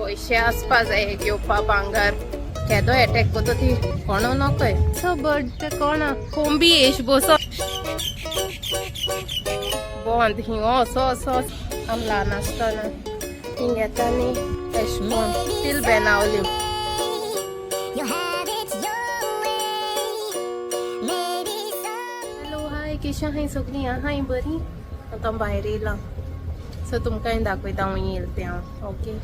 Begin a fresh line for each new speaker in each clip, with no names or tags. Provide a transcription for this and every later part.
पयशे आसपा जाय घेवपा भांगर. केदो एटॅक कोतो ती कोणो नकोय. सो बर्ड ते कोणा कोंबी एश बोसो बंद हिंग असो असो. आम ल्हान आसतना हिंग येता न्ही एश कोन तील Benaulim.
You'll have it your way. Maybe some.
Hello hi, केशी आहाय सगळीं? आहाय बरी? आतां भायर येयलां, सो तुमकांय दाखयता हांव येयला तें हांव. ओके,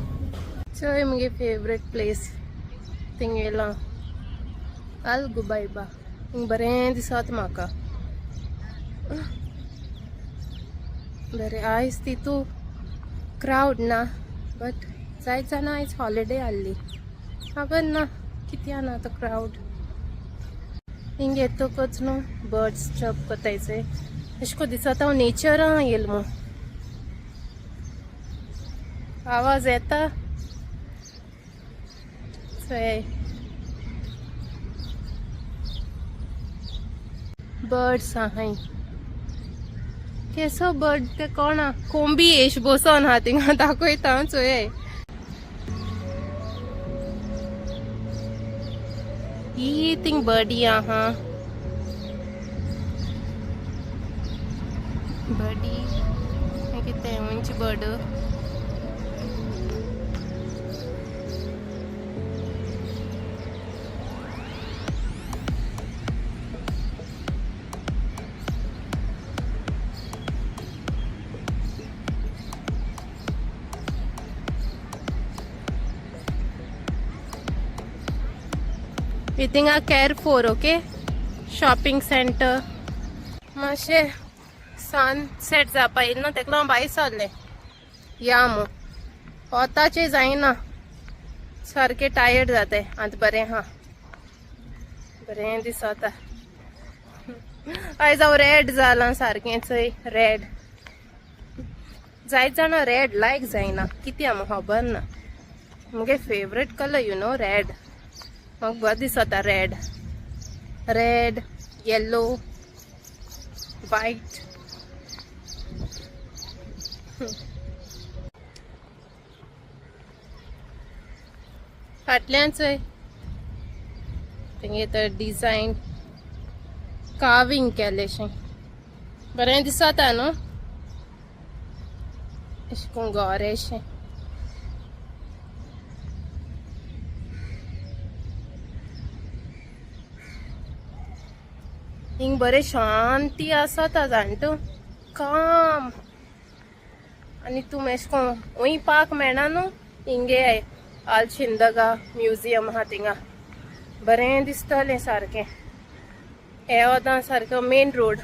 चोय मुगे फेवरेट प्लेस थिंग येयलां, अल गुबायबा. हिंग बरें दिसता म्हाका, बरें. आयज तितू क्रावड ना, बट जायत जाणां आयज हॉलिडे आहली, खबर ना कित्या ना तो क्रावड. हिंग येतकच न्हू बर्ड्स चर्प कोताय, अशें को दिसता हांव नेचरां येयल म्हूण. आवाज येता चोय, बर्ड्स आहाय. केसो बर्ड ते कोणा कोंबी एश बसोन आहा थिंगा, दाखयता हांव, चोय. ही थिंग बर्डी आहा, बर्डी. हें कितें खंयची बर्ड? थिंगा कॅरफोर, ओके, शॉपिंग सेंटर. मातशें सनसेट जावपा येयलें न्हू, तेका लागून भायर सरलें या मू. वोताचें जायना, सारकें टायर्ड जाताय. आतां बरें आहा, बरें दिसता. आयज हांव रेड जालां सारकें, चोय रेड. जायत जाणां रेड लायक जायना, कित्या म्हाका खबर ना. मुगे favourite colour you know red. म्हाका बरें दिसता रेड, रेड, येल्लो, वायट. फाटल्यान चोय, तेंगे तर डिजायन कार्विंग केलेशें बरें दिसता न्हू, अशें कोन गोरेशें. हिंग बरें शांती आसता जाण तूं, काम. आनी तूं एशें कोन हूंय पार्क मेळना न्हू, हिंगे आल शिंदगा म्युजियम आहा, थिंगा बरें दिसतलें सारकें. हे वतां सारको मेन रोड,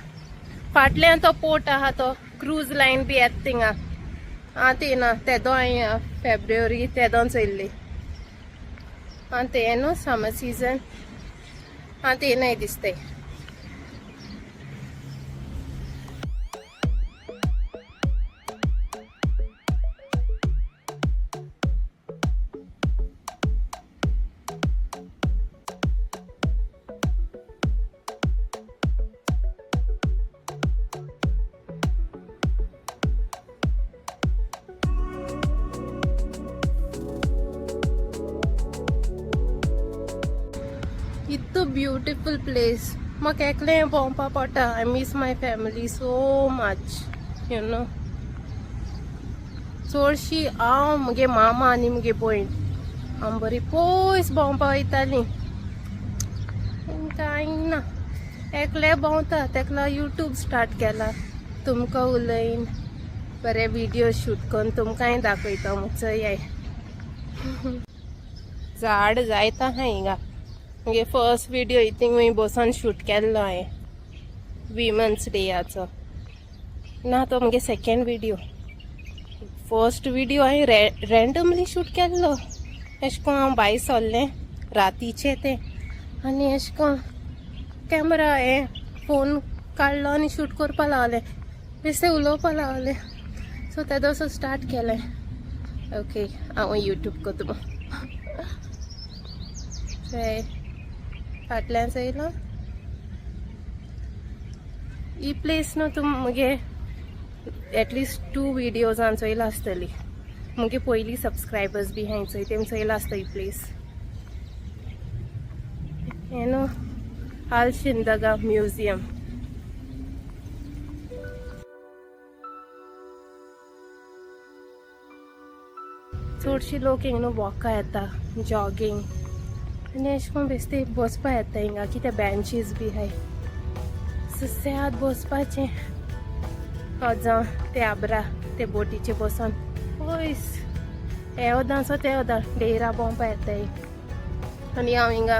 फाटल्यान तो पोर्ट आहा, तो क्रूज लायन बी येता थिंगा. आं, ती ना तेदो हांवें फेब्रुवारी तेदोन चोयल्ली. आं, तें न्हू समर सिजन. आं, ते नाय दिसताय. इतू ब्युटिफूल प्लेस, म्हाका एकलें भोंवपा पडटा. I miss my family so much you know. चडशी हांव, मुगे मामा आनी मुगे भयण आमी बरी पयस भोंवपा वयतालीं. कांय ना, एकलें भोंवता. तेका लागून यूट्यूब स्टार्ट केला, तुमकां उलयन बरे विडियो शूट करून तुमकांय दाखयता. चोयाय, झाड जायत आहा हिंगा. मुगे फर्स्ट विडियो थिंग बसून शूट केल्लो हांवें विमन्स डेयाचो. ना, तो मुगे सेकेंड विडियो. फर्स्ट विडियो हांवें रँडमली शूट केल्लो. एशें कोन हांव भायर सरलें रातीचें तें, आनी एशें कोन कॅमरा हें फोन काडलो आनी शूट करपा लागलें, बेश्टें उलोवपा लागलें. सो तेदोसो स्टार्ट केलें. ओके, हांव यूट्यूब करता. चोय, फाटल्यान चोयलां ही प्लेस न्हू, तूं मुगे एटलिस्ट टू विडियोजान चोयला आसतली. मुगे पयलीं सबस्क्रायबर्स बी आहाय चोय तेम चोयला आसता ही प्लेस. हें न्हू अल शिंदगा म्युझियम. चडशी लोक हिंगा न्हू वॉका येता, जॉगींग आनी अशें करून बेश्टे बसपा येता हिंगा. कितें बेंचीस बी आहाय, सुसेगाद बसपाचें. जावं ते आबरा ते बोटीचे बसोन पयस हे वदांचो ते वदां डेरा भोंवपा येताय. आनी हांव हिंगा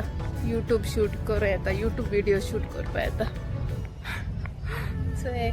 यूट्यूब शूट करूं येता, यूट्यूब विडियो शूट करपा येता. सो हे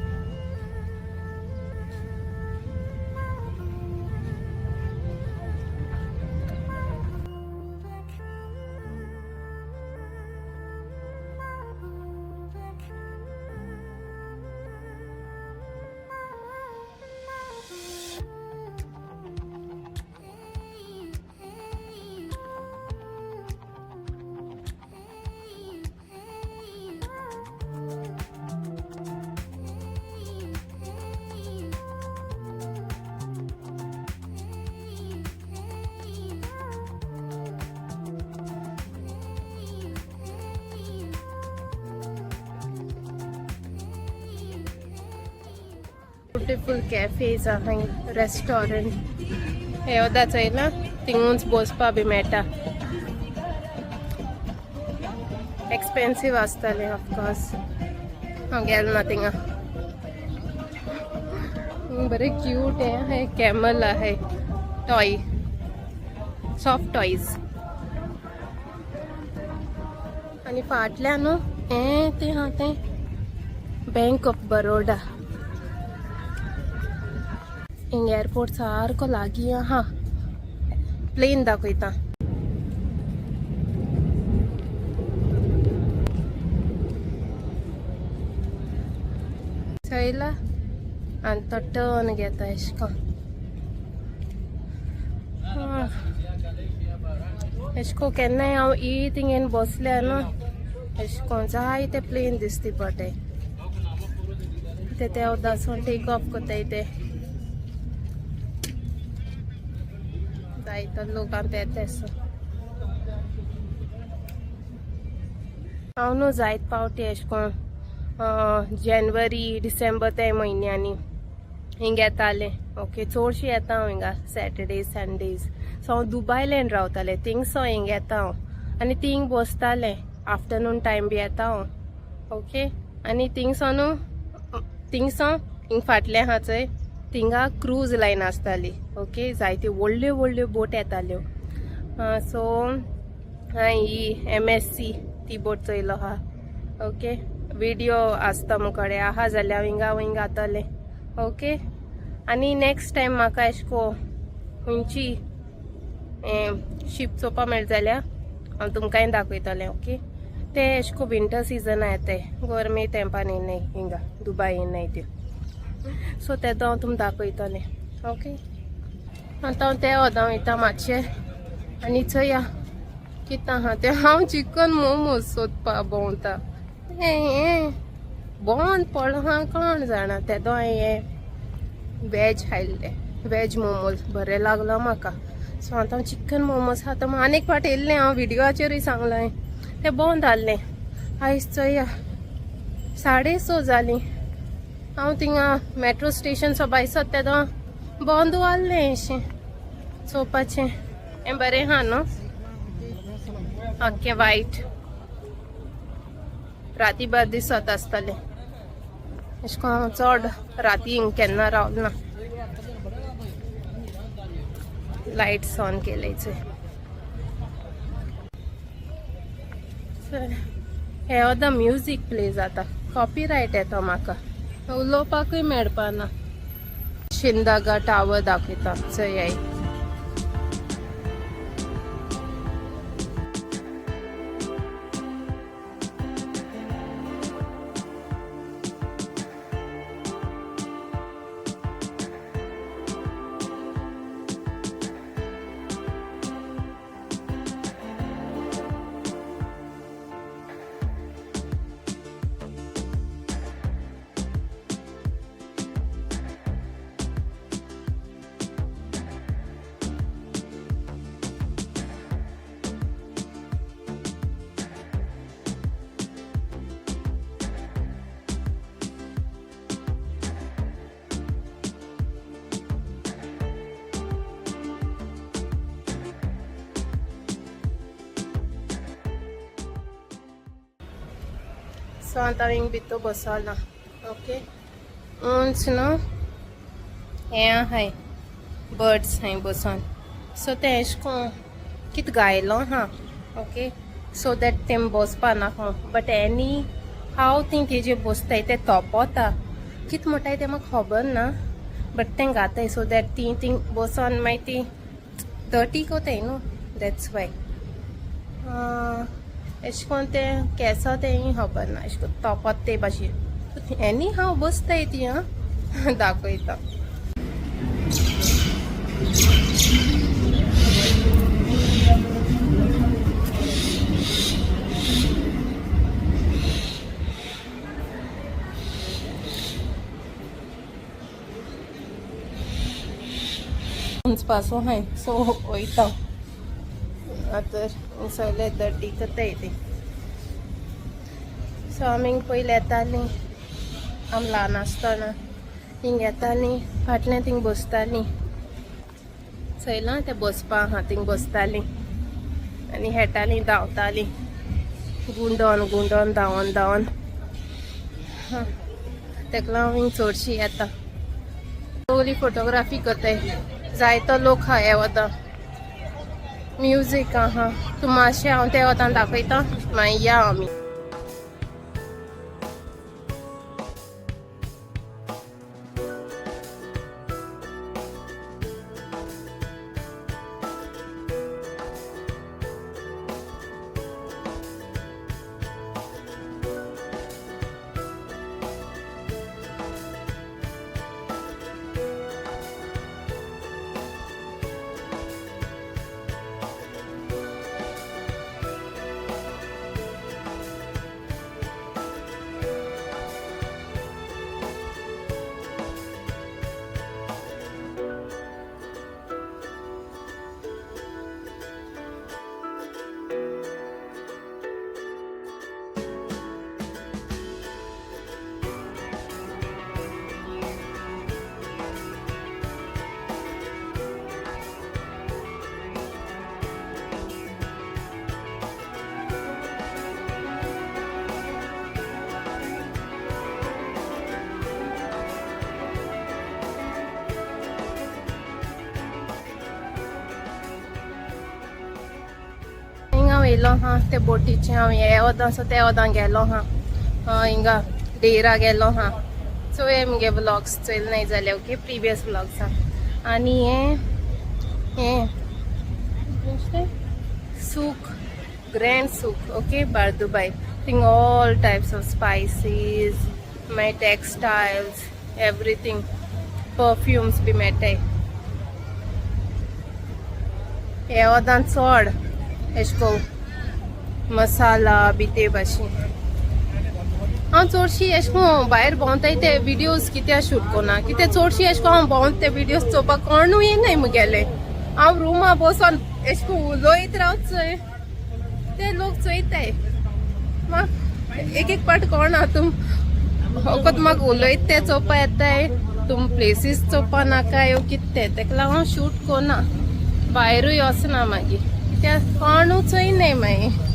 ब्युटिफूल कॅफेज आहाय, रेस्टॉरंट. हे वदां चोयला थिंगूच बसपा बी मेळटा. एक्सपेन्सीव आसतलें ऑफकोर्स, हांव गेल ना थिंगा. बरें क्यूट हें आहाय, कॅमल आहाय, टॉय, सॉफ्ट टॉयज. आनी फाटल्यान न्हू हें तें आहा तें बँक ऑफ बरोडा. हिंग एअरपोर्ट सारको लागीं आहा. प्लेन दाखयता. चोयला आनी तो टर्न घेता अशें करून. अशें करून केन्नाय हांव ई थिंग बसलें न्हू, अशें करून जायते प्लेन दिसती पडटाय. ते ते वदासून टेक ऑफ कोत्ताय ते जायतो लोक आनी ते येता. हांव न्हू जायत पावटी अशें करून जनवरी डिसेंबर ते म्हयन्यांनी हिंग येतालें. ओके, चडशें येता हांव हिंगा सॅटर्डेज संडेज. सो हांव दुबायलँड रावतालें, थिंगसो हिंग येता हांव आनी थिंग बसतालें. आफ्टरनून टायम बी येता हांव. ओके, आनी थिंगसो न्हू थिंगसो हिंग फाटलें आहा चोय थिंगा क्रूज लायन आसताली. ओके, जायत्यो व्हडल्यो व्हडल्यो बोट येताल्यो. सो हांवें ही MSC ती बोट चोयलो आहा. ओके, विडियो आसता मुकडे आहा जाल्यार हांव हिंगा वंय घातलें. ओके, आनी नेक्स्ट टायम म्हाका अशें को खंयची शीप चोवपा मेळटा जाल्यार हांव तुमकांय दाखयतलें. ओके, ते अशें को विंटर सिजना येताय, गरमे तेंपान येनाय हिंगा दुबाय येनाय त्यो. सो तेदो हांव तुमकां दाखयतलें. ओके, आतां हांव ते वदां वयता मातशें आनी चोया कितें आहा तें. हांव चिकन मोमोज सोदपा भोंवता. हें बंद पडलां आहा कोण जाणा. तेदो हांवें हें वेज खायल्लें, वेज मोमोज बरें लागलो म्हाका. सो आतां हांव चिकन मोमोज खाता. आनी एक फावट येयल्लें हांव विडियोचेरूय सांगलां हांवें, तें बंद आहलें. आयज चोया 6:30 जालीं. हांव थिंगा मेट्रो स्टेशन सोबायसो तेदो बंद आहलें अशें चोवपाचें. हें बरें आहा न्हू, आख्खें वायट राती बर दिसत आसतलें. अशें करून हांव चड राती हिंग केन्ना रावल ना. लायट्स ऑन केले चोय. हे वदां म्युजीक प्ले जाता, कॉपीरायट येता म्हाका, उलोवपाकूय मेळपा ना. शिंदागा टावर दाखयता चोयाय. सो आतां हांव भितर बसला. ओके, उंच न्हू हें आहाय, बर्ड्स हांय बसोन. सो तें एशें कोन्न कितें गायलो आहा, ओके, सो that तेम बसपा नाका. बट एनी हांव ती तेजे बसताय, ते तोपोता कितें म्हणटाय तें म्हाका खबर ना, बट तें घाताय सो that ती थिंग बसोन मागीर ती डर्टी कोताय न्हू, that's why. एशें कोन्न तें केसो तेंय खबर ना, एशें कोन्न तोपोत ते भाशेन. एनी हांव बसताय ती आं दाखयता. उंचपाचो हांय सो वयता आतां. सगळे डर्टी करताय ते. सो आमी पयलीं येतालीं, आमी ल्हान आसतना हिंग येतालीं, फाटल्यान थिंग बसतालीं. चोयलां तें बसपा आहा, थिंग बसतालीं आनी खेळटालीं, धांवतालीं, गुंडोन गुंडोन, धांवन धांवन. तेका लागून हिंग चडशी येता. सगळी फोटोग्राफी करताय, जायतो लोक आहा. हे वता म्युजीक आहा. तूं मातशें हांव ते वतान दाखयता, मागीर या आमी. हिंगा वयलो आहा ते बोटीचे. हांव हे वतां, सो ते वतां गेलो आहा, हिंगा डेरा गेलो आहा. चोय मुगे व्लॉग्स चोयल नाय जाल्यार, ओके, प्रिवियस व्लॉग्स. आनी हें हें सूक, grand souk, okay, Bur Dubai. Thing all types of spices, मागीर टेक्सटायल्स, एवरीथींग, परफ्युम्स बी मेळटाय. हे वतां चड एशें कोन्न मसाला बी ते भाशेन. हांव चडशी एशें कोन्न भायर भोंवताय ते विडियोज कित्याक शूट कोन्ना, कित्याक चडशी एशें कोन्न हांव भोंवता ते विडियोज चोवपाक कोणूय येनाय मुगेले. हांव रुमा बसोन एशें कोन्न उलोयत रावत चोय, ते लोक चोयताय. म्हाका एक एक पाट कोणा तूं फकत म्हाका उलयत ते चोवपा येताय, तुम प्लेसीस चोवपा नाकाय कितें तें. तेका लागून हांव शूट कोन्ना, भायरूय वचना मागीर, कित्याक कोणूच चोयनाय मागीर.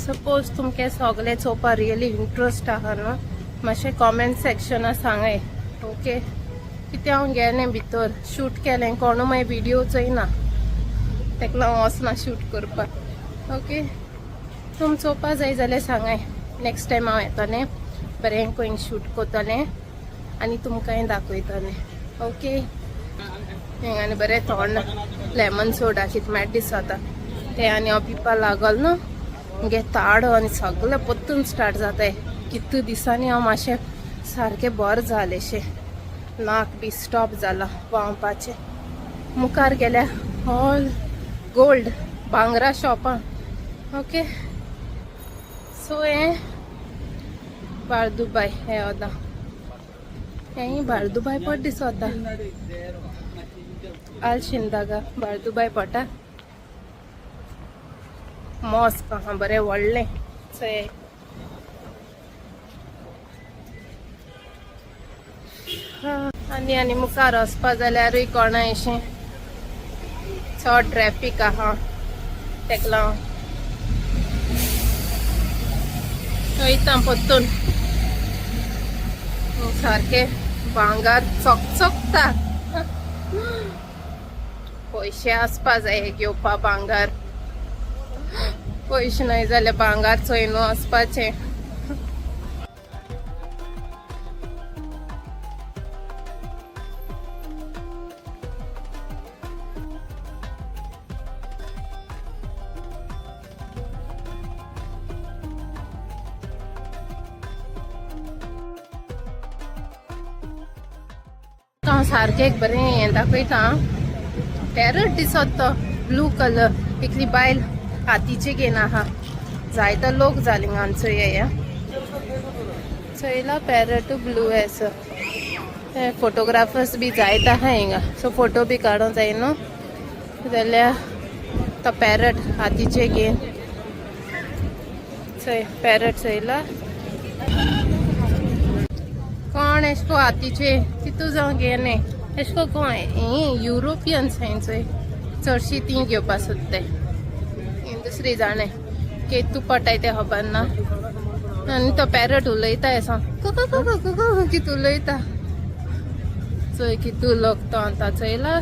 सपोज तुमकां सगळें चोवपा रियली इंट्रस्ट आहा न्हू, मातशें कॉमेंट सेक्शना सांगाय, ओके. कित्याक हांव गेलें भितर, शूट केलें, कोणू मागीर विडियो चोयना, तेका लागून वचना शूट करपाक. ओके, तुम चोवपा जाय जाल्यार सांगाय. नेक्स्ट टायम हांव येतलें, बरें खंय शूट करतलें आनी तुमकांय दाखयतलें. ओके, हिंगा आनी बरें थोंड लेमन सोडा कितें मेळटा दिसता तें आनी हांव पिवपा लागल न्हू, मुगे ताडो आनी सगळें परतून स्टार्ट जाताय. कितू दिसांनी हांव मातशें सारकें बरें जालेशें, नाक बी स्टॉप जाला व्हांवपाचें. मुखार गेल्या ऑल गोल्ड, भांगरा शॉपां. ओके, सो हें बार दुबाय हे वता, हेंय बार दुबाय पट दिसता. आल शिंदागा बार दुबाय पडटा. मॉस्क आहा बरें व्हडलें चोय. आनी आनी मुखार वचपा जाल्यारूय कोणा अशें चड ट्रॅफीक आहा, तेका लागून वयता परतून. सारकें भांगर चकचकता. पयशे आसपा जाय घेवपा भांगर. पयशे नाय जाल्यार भांगर चोय न्हू वचपाचें. हांव सारकें एक बरें हें दाखयता. पॅरट दिसत तो ब्लू कलर. एकली बायल हातीचे घेन आहा. जायतो लोक जाले हांगा या. चोयला पॅरट ब्लू आसा. फोटोग्राफर्स बी जायत आहा हिंगा. सो फोटो बी काडूंक जाय न्हू जाल्यार तो पॅरट हातीचे घेन. चोय पॅरट चोयला. कोण एशे को हातीचे तितू जावं घेने एशे को कोण ही युरोपियन्स हांय चोय चडशी ती घेवपा सोदताय. दुसरी जाणें केतू पटाय तें खबर ना. आनी तो पॅरट उलयता एसो कुकू कित उलयता. चोय कितू लोक तो आतां चोयला.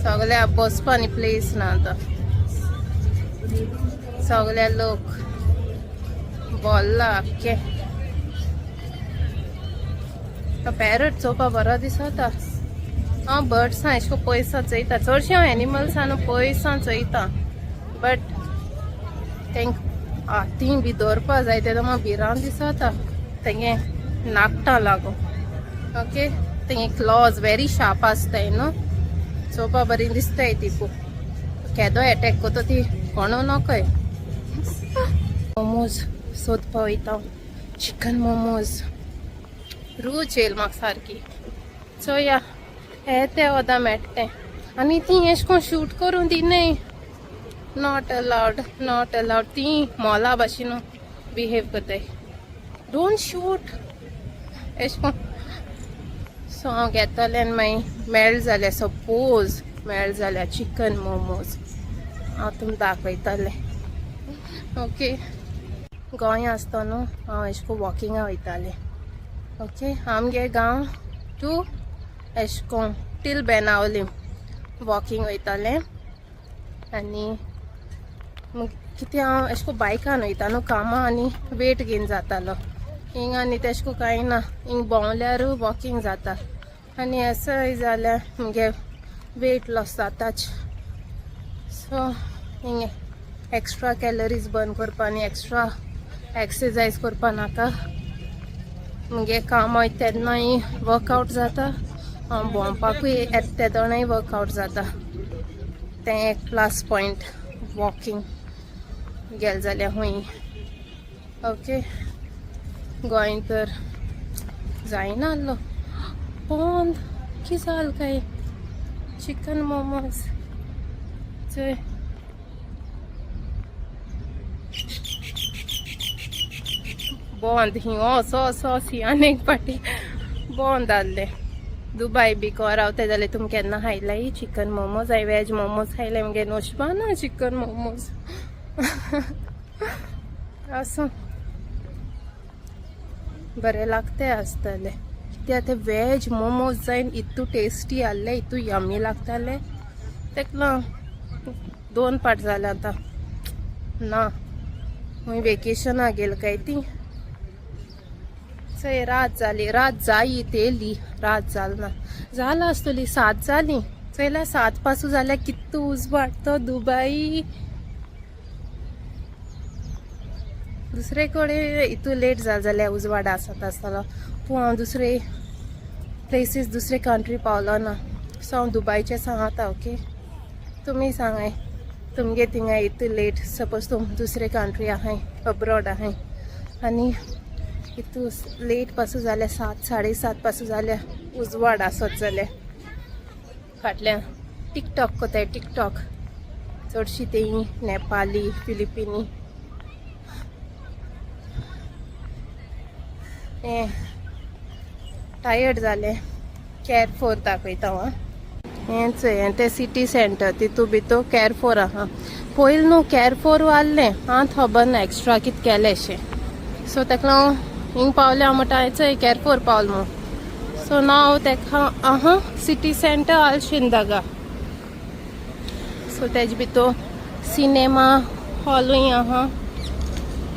सगळ्या बसपा आनी प्लेस ना आतां. सगळे लोक भरला आख्खे. तो पॅरट चोवपा बरो दिसता. हांव बर्ड्सां एशे को पयसां चोयता. चडशें हांव एनिमल्सां न्हू पयसां चोयता, बट तेंक ती बी दवरपा जाय तेदो म्हाका भिरांत दिसता. तेंगे नाकटां लागून. ओके, तेंगे क्लॉज वेरी शार्प आसताय न्हू. चोवपा बरी दिसताय ती. पू केदो एटॅक कोतो ती कोणू नकोय. मोमोज सोदपा वयता, चिकन मोमोज. रूच येयल म्हाका सारकी. चोया हे ते वदां मेळटा. आनी ती एशें कोन शूट करूं दिनाय. Not allowed, not allowed. ती मॉला भाशेन बिहेव करताय. Don't shoot एशें कोन. सो हांव घेतलें आनी मागीर मेळ जाल्यार, सपोज मेळ जाल्यार चिकन मोमोज हांव तुमकां दाखयतलें. ओके, गोंय आसतो न्हू हांव एशें कोन वॉकिंगा वयतालें. ओके, आमगे गांव टू एशें कोन टील बेनावलीम वॉकिंग वयतालें. आनी मागीर कितें हांव एशें कोन बायकान वयता न्हू कामां आनी वेट गेन जातालो हिंगा. आनी तेशें कोन कांय ना, हिंग भोंवल्यार वॉकिंग जाता आनी एसय जाल्यार मुगे वेट लॉस जाताच. So Hinge extra calories burn करपा आनी एक्स्ट्रा एक्सरसायज करपा नाका. मुगे काम वयता तेन्नाय वर्कआवट जाता, हांव भोंवपाकूय येता तेदोणाय वर्कआवट जाता. तें एक प्लस पॉयंट वॉकिंग गेले जाल्यार हूंय. ओके, गोंय तर जायना आहलो. बंद कितें जाल काय चिकन मोमोज? चोय बंद ही ओस ओस ओस ही आनी एक पाटी बंद आहलें. दुबाय बी खंय रावता जाल्यार तुमी केन्ना खायलाय चिकन मोमोज? हांवें वेज मोमोज खायले, मुगे नशिबा ना चिकन मोमोज. आसूं, बरें लागते आसतले. कित्याक ते वेज मोमोज जायन इतू टेस्टी आहले, इतू यमी लागताले. तेका लागून दोन पाट जाले आतां ना. खूंय वेकेशनाक गेल काय ती. चोय रात जाली, रात जायी तेली. रात जाल ना जाला आसतली, 7 जाली. चोयल्या 7 पासून जाल्यार कितू उजवाड तो दुबाई. दुसरे कडेन इतू लेट जाल जाल्यार उजवाड आसता आसतलो, पूण हांव दुसरे प्लेसीस दुसरे कंट्री पावलो ना. सो हांव दुबायचें सांगता. ओके, तुमी सांगाय तुमगे थिंगा इतू लेट, सपोज तुम दुसरे कंट्री आहाय, अब्रॉड आहाय. आनी हितू लेट पासून जाल्यार 7 साडे 7 पासून जाल्यार उजवाड आसत जाल्यार फाटल्यान टिकटॉक कोताय टिकटॉक चडशी ती नेपाली फिलिपिनी हें टायर्ड जालें कॅरफोर दाखयता हांव. हेंच हें तें सिटी सेंटर तितू भितू कॅरफोर आहा. पयलीं न्हू कॅरफोर आहलें आं खबर ना एक्स्ट्रा कितें केलें शें. सो तेका लागून हिंग पावलें हांव म्हणटा चोय कॅरफोर पावलें म्हूण. सो नाव तेका आहा सिटी सेंटर आल शिंदगा. सो तेजे भितर सिनेमा हॉलूय आहा.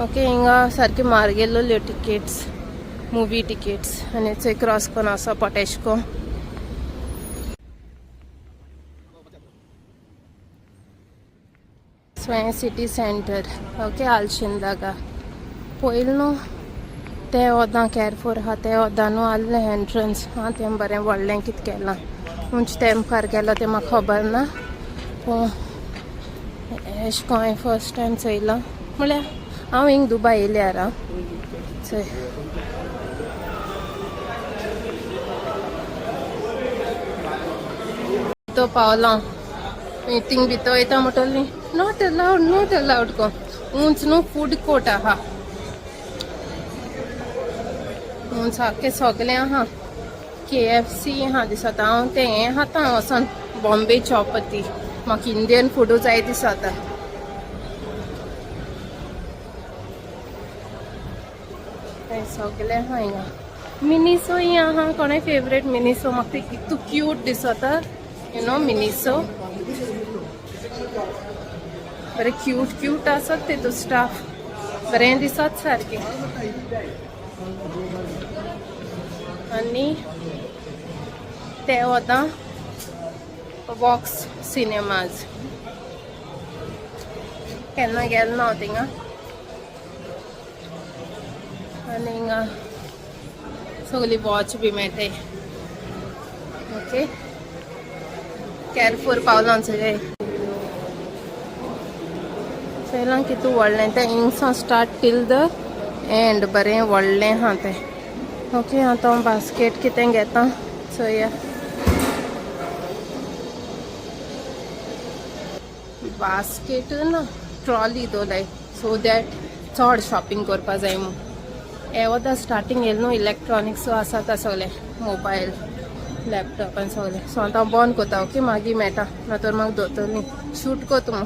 ओके हिंगा सारकी मार्गेलोल्यो टिकेट्स मुवी टिकेट्स आनी चोय क्रॉस कोन आसा पटेशको. सो हें सिटी सेंटर ओके आलशिंदागा. पयलीं न्हू तें वोदां कॅरफोर आहा तें वोदां न्हू आहलें एंट्रन्स. आं तें बरें व्हडलें कितें केलां उंच तें मुखार गेलो तें म्हाका खबर ना. पूण एशें कोन्न हांवें फर्स्ट टायम चोयलां म्हळ्यार हांव हिंग दुबाय येयल्यार आं चोय. तो पावलां थिंग भितर वयता म्हणटली not allowed not allowed को उंच न्हू फूड कोर्ट आहा. उंच सारकें सगळें आहा. KFC आहा दिसता. हांव तें हें खाता वचोन बॉम्बे चौपती. म्हाका इंडियन फुडूच जाय दिसता. सगळें आहा हिंगा. मिनिसोय आहा. कोणें फेवरेट मिनिसो म्हाका ते कितू क्यूट दिसता you know Miniso बरें क्यूट क्यूट आसत तितू स्टाफ बरें दिसत सारकें. आनी ते वता वॉक्स सिनेमाज केन्ना गेलो ना हांव थिंगा. आनी हिंगा सगळी वॉच बी मेळटाय. ओके कॅरफोर पावलां सगळें चोयलां कितू व्हडलें तें हिंगसावन स्टार्ट टील the and बरें व्हडलें आहा तें. ओके आतां हांव बास्केट कितें घेता चोया. बास्केट ना ट्रॉली दवरलाय सो that चड शॉपिंग करपा जाय म्हूण. हे वता स्टार्टींग येयलें न्हू इलेक्ट्रॉनिक्स आसा ते सगळे मोबायल लॅपटॉप आनी सगळें. सो आतां हांव बंद करता. ओके मागीर मेळटा ना तर म्हाका दोतोरनी शूट कोता.